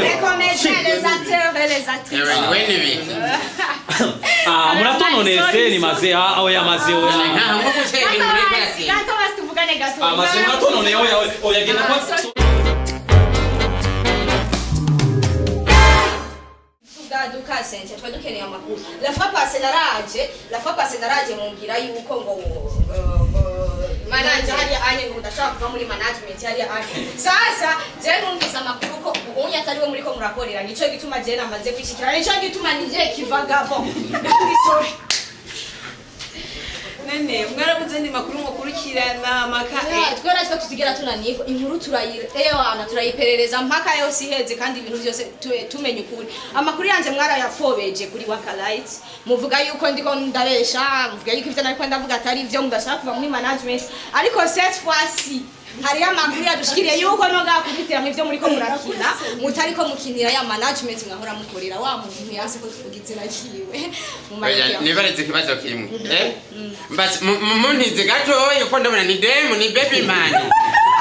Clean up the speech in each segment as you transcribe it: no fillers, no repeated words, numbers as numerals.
Les comédiens, les acteurs et les actrices. Ewe we n'ibiki? Ah, muratononese ni maze. Ah, oya maze, oya. Nkaha nko guteka ibintu muri Gato, karasi. gato, basi tuvugane gato. Ah, maze muratonone. Oya, oya, genda kwa. Tugaduka sente twari dukeneye amakuru. La fois passée naraje, la fois passée naraje mumbwira yuko ngo manager hariya anye ngo ndashaka kuva muri management hariya anye. Sasa je numvise amakuru ko ubonye atari we muriko murakorera, nico gituma je namaze kwishikira, nico gituma nije kivagabo. Sorry. None mwarabuze andi makuru mukurikirana amaka? Twera twe tutigera tunanirwa, inkuru turayira, ewana, turayiperereza mpaka yose iheze, kandi ibintu byose tumenye ukuri. Amakuru yanje mwarayafobeje kuri Wakalight, muvuga yuko ndiko ndabesha, muvuga yuko ivyo nariko ndavuga atari ivyo, mudashaka kuva muri management. Ariko cette fois-ci hariyo amakuru yadushikiriye yuko no ngakubitira mu ivyo muriko murakina, mutariko mukinira ya management mwahora mukorera, wa muntu yanse ko tuvuga izina ryiwe mu Oya, mayeri. Nibareze ikibazo kimwe. Mbasi muntize gatoya uko ndabona ni demu ni baby man.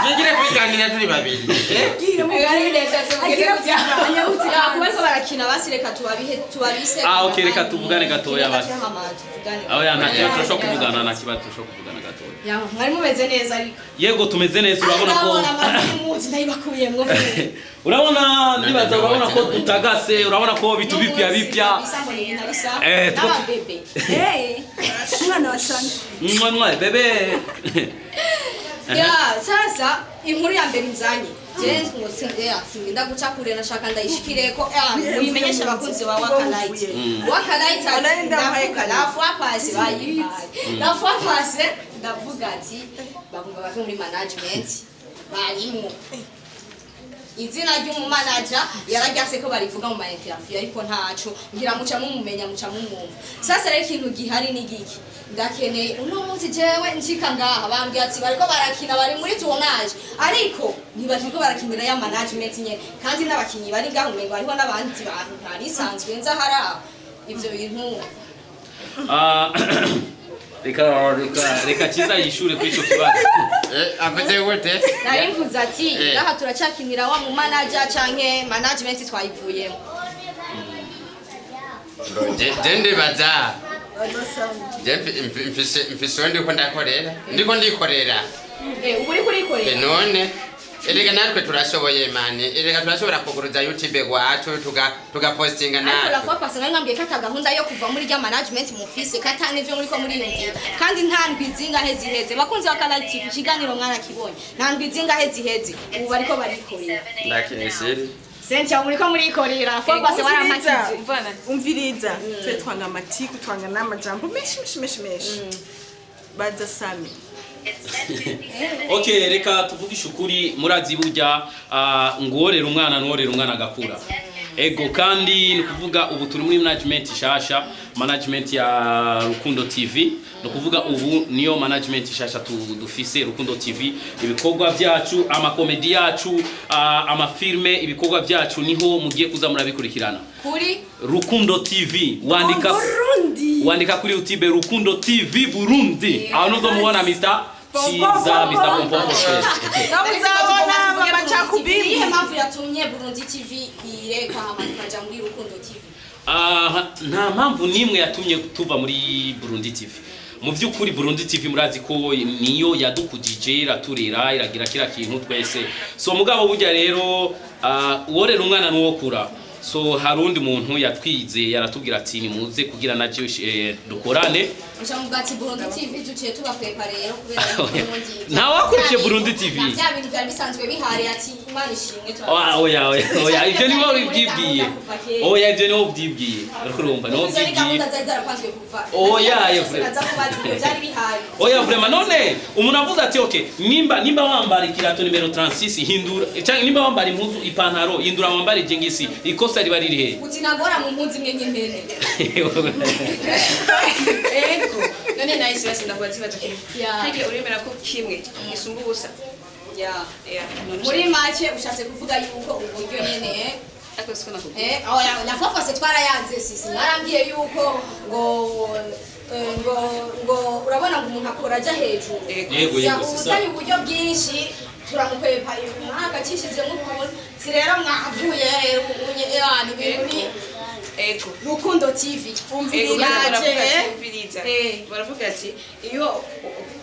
Yigire kwiganira turi babiri. Kuba barakina, basi reka tubabihe, tubabise. Ah, okay, reka tuvugane gatoya basi. Basi. Oya, nta kibazo, turashobora kuvugana, nta kibazo, turashobora kuvugana gatoya. Ya, mwari mumeze neza ariko? Yego, tumeze neza, urabona ko Ndabona amakuru muzi ndayibakuyemwo. Urabona, ndibaza urabona ko tutagase, urabona ko bitu bipya bipya. N'ababebe. Hey, umwana wa Sami. Mwa mwa bebe. Ya, sasa inkuru ya mbere nzanye je ngo singenda guca kure, nashaka ndayishikireko, muyimenyeshe abakunzi ba Wakalight. Wakalight ati Walayi, ndamuhaye. Ndavuga la fois passée bayimpaye, la fois passée ndavuga ati bagomba bave muri management barimwo. Izina ry'umumanaja yararyase ko barivuga mu ma interview, ariko ntaco ngira muca mumumenya, muca mumwumva. Sasa rero ikintu gihari ni giki? Ndakeneye uno munsi jewe nshika ngaha bambwiye ati bariko barakina, bari muri tournage, ariko ntibakiriko barakinira ya management nyene, kandi n'abakinyi bari ngaho umengo hariho n'abandi bantu ntari sanzwe nza haraba ivyo bintu. Ah, reka Kiza yishure kuri ico kibazo. Avuze gute? Nari mvuze ati ngaha turacyakinira wa mu manager canke management twayivuyemo? Je ndibaza. Baza Sami. Je mfise uwo ndiko ndakorera. Ndiko ndikorera. Ubu uriko urikorera? None erega natwe turashoboye mani, erega turashobora kuguruza YouTube gwacu tugapostinga Ariko la natwe. fois passée nari mwambwiye ko ata gahunda yo kuva muri rya management mufise, ko ata n'ivyo muriko muriyumvira, kandi nta ndwi zingahe ziheze, bakunzi ba Canal TV, ikiganiro mwarakibonye, nta ndwi zingahe ziheze ubu bariko barikorera. Ndakeseri. Cynthia, muriko murikorera? La fois passée warampakije. Umvana. Umviriza, twe twanga amatiku, twanga n'amajambo menshi menshi menshi menshi. Baza Sami. Okay, reka tuvugishe ukuri. Murazi burya, nguworera umwana nuworera umwana agakura. Ego, kandi ni ukuvuga ubu turi muri management shasha, management ya Rukundo TV. Ni ukuvuga ubu niyo management shasha dufise, Rukundo TV. Ibikorwa byacu, amakomedi yacu, amafilme, ibikorwa byacu niho mugiye kuza murabikurikirana. Kuri Rukundo TV, wandika Burundi. Wandika kuri YouTube Rukundo TV Burundi, aho nuzomubona Mr. Chiza, Mr. Pompompo Fresh. Muzabona amacakubiri. Niyihe mpamvu yatumye Burundi TV ireka hama tukaja muri Rukundo TV? Ah, nta mpamvu n'imwe yatumye tuva muri Burundi TV. Mu by'ukuri Burundi TV murazi ko niyo yadukujije, iraturera, iragira kira kintu twese. So mugabo burya rero, uworera umwana nuwo kura. So hari undi muntu yatwize, yaratubwira ati nimuze kugira na jewe dukorane. Muca muvuga ati Burundi TV duciye tubakwepa rero kubera yuko ubundi Ntawakurikije Burundi TV. Bya bintu byari bisanzwe bihari, ati Imana ishimwe. Oya, oya, oya, oya, ivyo niwo ubyibwiye. Oya, ivyo niwo ubyibwiye, urumva niwo Izo ni ubyibwiye. gahunda zari zarapanzwe kuva. Oya, Byose Efraim. naza kubaza ibyo byari bihari. Oya, vraiment, none umuntu avuze ati okay, nimba wambara ikirato nimero 36 hindura, cyangwa nimba wambara impuzu ipantaro hindura wambara ijengisi, ikosa riba riri he? Uti nagora mu mpunzi imwe nk'impene. Ego, none nawe basi ndakubaza ikibazo kimwe. Ya. Harya uremera ko kimwe gisumba ubusa? Ya. Ya. Muri make ushatse kuvuga yuko uburyo nyene Ariko siko nakubwiye. Oya, la fois passée twarayanze sisi, narambwiye yuko ngo urabona ngo umuntu akora aja hejuru. Ego. Yego, Ya, yego, c'est ça. uzanye uburyo bwinshi. Turamukwepa mwakacishijemo ukuntu. Si rero mwahavuye rero ubunye ebana ibintu ni Ego. Rukundo TV. Ego, Yaje, baravuga ati eh? umviriza. Eh. Baravuga ati iyo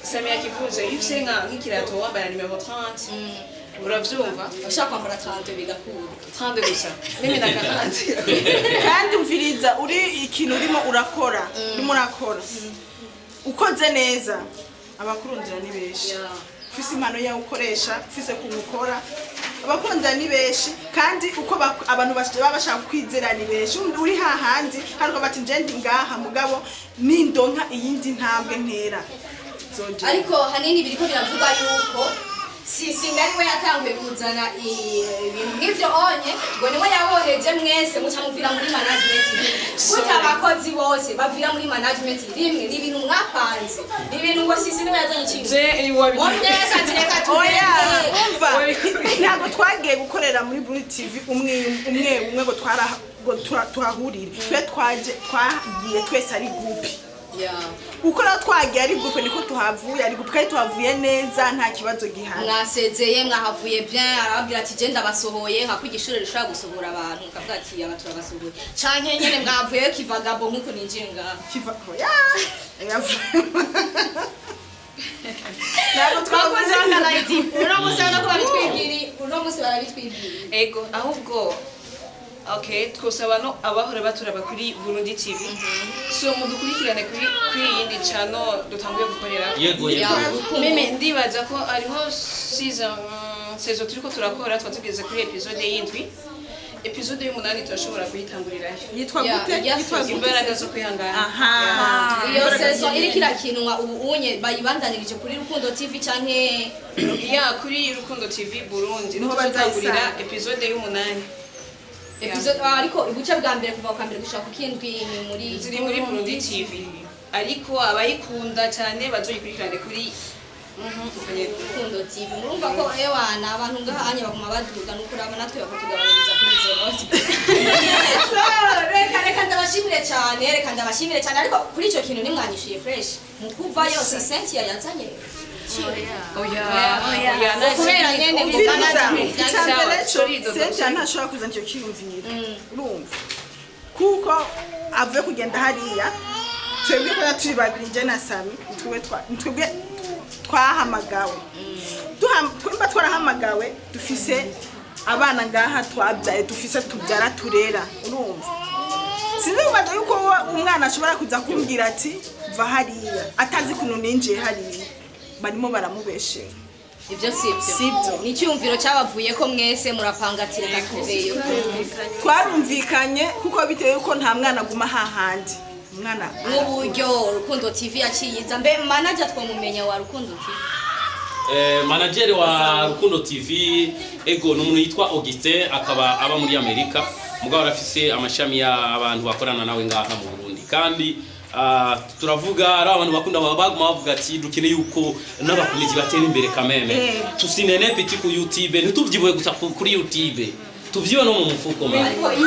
Sami yakivuze, iyo ufise nk'ikirato wambara nimero 30, uravyumva? Ushaka kwambara 30 bigakura. 30 gusa, mimi na 40. Kandi umviriza, uri ikintu urimo urakora, urimo urakora ukoze neza, abakurondera ni benshi. Ufise impano yawe ukoresha, ufise kuntu ukora, abakurondera ni benshi. Kandi uko abantu baba bashaka kwizera ni benshi. Uri hahandi hariko bati nje ndi ngaha, mugabo nindonka iyindi ntambwe ntera zongera. Ariko hanini biriko biravugwa yuko si ngari we yatanguye kuzana ibintu nk'ivyo onye, ngo niwe yaboheje mwese muca muvira muri management rimwe. Gute abakozi bose bavira muri management rimwe? Ni ibintu mwapanze, ni ibintu ngo sisi niwe yazanye ikintu Je wabi mwese ati reka Oya. tugende. Umva, ntabwo twagiye gukorera muri Burundi TV umwe umwe umwe ngo twara ngo tuhahurire. Twe twaje, twagiye twese ari groupe. Uko rero twagiye ari groupe, niko tuhavuye ari groupe, kandi tuhavuye neza, nta kibazo gihari. Mwasezeye, mwahavuye bien. Arababwira ati je ndabasohoye, nka kwiga ishuri rishobora gusohora abantu, mukavuga ati aba turabasohoye, canke nyene mwavuyeyo kivagabo nkuko ninjiye ngaha? Kiva oya. Oya. Ntabwo Twakoze twavuze. bakanaiti uno munsi, urabona ko babitwibwiriye uno munsi, barabitwibwiriye. Ego, ahubwo okay, twosaba no abahora baturaba kuri Burundi TV, so mudukurikirane kuri iyindi channel dutanguye gukorera. Yego. Meme ndibaza ko hariho season, saison turiko turakora, twaba tugeze kuri episode y'indwi. Episode y'umunani turashobora kuyitangurirayo. Yitwa Ya, gute? ya. Yitwa gute? Imbaraga zo kwihangana. Aha. Iyo saison iriko irakinwa ubu unye, bayibandanirije kuri Rukundo TV canke? Ya, kuri Rukundo TV Burundi. Niho niho tuzotangurira bazayisanga. Episode y'umunani. Episode ah, ariko ubuce bwa mbere kuva ku mbere gushika ku kindwi ni muri Ziri muri Burundi TV, ariko abayikunda cyane bazoyikurikirane kuri uko nyene. Rukundo TV. Murumva ko ewana abantu ngaha anya baguma baduga nukuraba natwe bakatugabaniriza kuri izo noti. So, reka ndabashimire cyane, reka ndabashimire cyane. Ariko kuri ico kintu nimwanyishuye fresh, mu kuvayo si Cynthia yazanye? Oya, oya. Kubera nyene Umviriza, management. icya mbere cyo Sorry, Dodo, Cynthia sorry. ntashobora kuzana icyo cyiyumviro, urumva, kuko avuye kugenda hariya. Twebwe ko turi babiri, njye na Sami, twebwe twahamagawe. Twemba twarahamagawe, dufise abana ngaha twabyaye, dufise tubyara turera, urumva. Sinzi kubaza yuko umwana ashobora kuza kumbwira ati va hariya, atazi ukuntu ninjiye hariya. Barimo baramubeshera. Ibyo sibyo? Sibyo. Ni icyumviro cyabavuye ko mwese murapanga ati reka tuveyo? Twarumvikanye, kuko bitewe yuko nta mwana aguma hahandi umwana. Nk'uburyo Rukundo TV yaciyiza, mbe manager twamumenya wa Rukundo TV? Manager wa Rukundo TV, ego, ni umuntu yitwa Augustin, akaba aba muri Amerika, mugabo arafise amashami y'abantu bakorana nawe ngaha mu Burundi. Kandi turavuga ari abantu bakunda baguma bavuga ati dukeneye yuko n'abakomezi batera imbere kameme. Tusinene piti ku YouTube, ntituvyibuhe gusa kuri YouTube, tuvyibe no mu mufuko man. Ariko iyi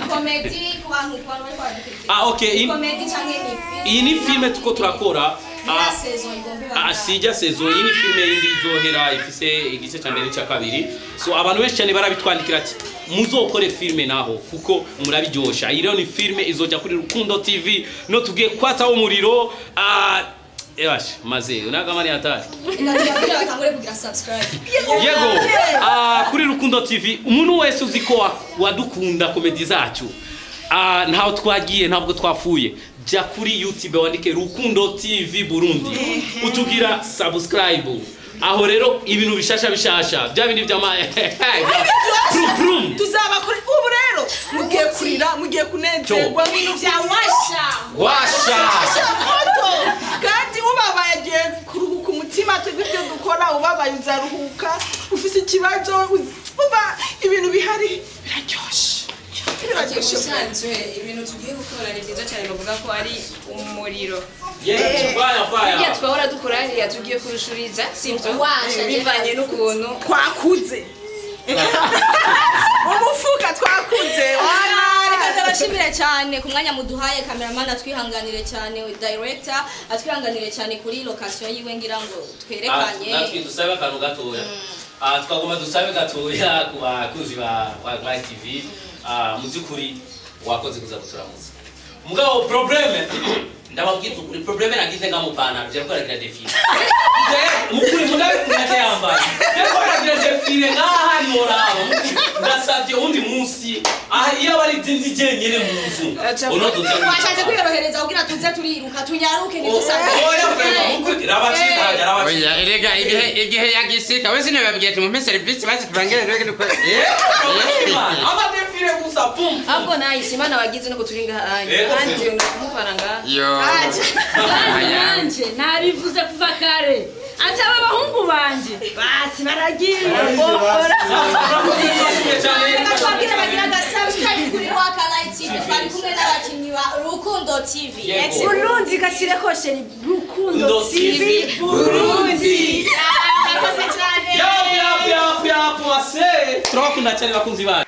comedy ku bantu bari kwadukurikira? Ah, okay. Comedy canke ni film? Iyi ni filme tuko turakora. Ni Ah, saison igomba iba? Sijya saison. Iyi ni filme yindi izohera ifise igice cya mbere n'icya kabiri. So abantu benshi cyane barabitwandikira ati muzokore filme naho kuko murabiryosha. Iyi rero ni filme izoja kuri Rukundo TV, no tugiye kwatsaho umuriro. Ebashe maze unagamani hatari. Reka tubabwire batangure kugira subscribe. Yego, kuri Rukundo TV, umuntu wese uzi ko wadukunda komedi zacu, ntaho twagiye, ntabwo twapfuye. Jya kuri YouTube wandike Rukundo TV Burundi, utugira subscribe. Aho rero ibintu bishasha bishasha bya bindi bya prum prum. Tuzaba kuri ubu rero mugiye kurira, mugiye kunezerwa. Ibintu bya washa. Washa. Moto. Kandi ubabaye agiye kuruhuka umutima. Twebwe ibyo dukora, ubabaye uzaruhuka, ufise ikibazo umva ibintu bihari biraryoshe, biraryoshe. Ubusanzwe ibintu tugiye gukora ni byiza cyane, bavuga ko ari umuriro. Yeah, fire fire. Hirya twahora dukora hariya tugiye kurushuriza, sibyo? Washa. Bivanye n'ukuntu Twakuze umufuka, twakuze wana. Reka ndabashimire cyane ku mwanya muduhaye. Cameraman atwihanganire cyane, director atwihanganire cyane kuri location yiwe, ngira ngo twerekanye. Natwe dusabe akantu gatoya. Twagomba dusabe gatoya ku bakunzi ba Light TV. Mu by'ukuri wakoze kuza kuturamutsa, mugabo problème, ndababwira ukuri, problème nagize nga mu pantaro byariko aragira défilé. Mukuri mugabe kunate yambaye yariko aragira défilé ngaha, ntiworaba. Ndasabye uwundi munsi, aha iyo aba ari ndi jenyene mu nzu uno duza. Twashatse kwiyorohereza kugira tuze turiruka, tunyaruke, ntidusange. Oya, vraiment, mukuri rabaciza rabaciza. Oya, erega igihe yagisika we sinababwiye ati mumpe serivisi bazi tubangere rero nuko Ama défilé gusa, pum. Ahubwo nahise Imana wagize nuko turi ngaha anye. Yego. Kandi kumufana ngaha. Yo. Kandi nanje nabivuze kuva kare ati aba bahungu banje basi baragiye. Reka twabwire bagira aga subscribe kuri Waka Light TV. Twari kumwe n'abakinnyi ba Rukundo TV. Yego. Burundi gashyireko chéri, Rukundo Ndo TV TV. Burundi. Murakoze cyane. Yapu yapu yapu yapu, ase turabakunda cyane, bakunzi bacu.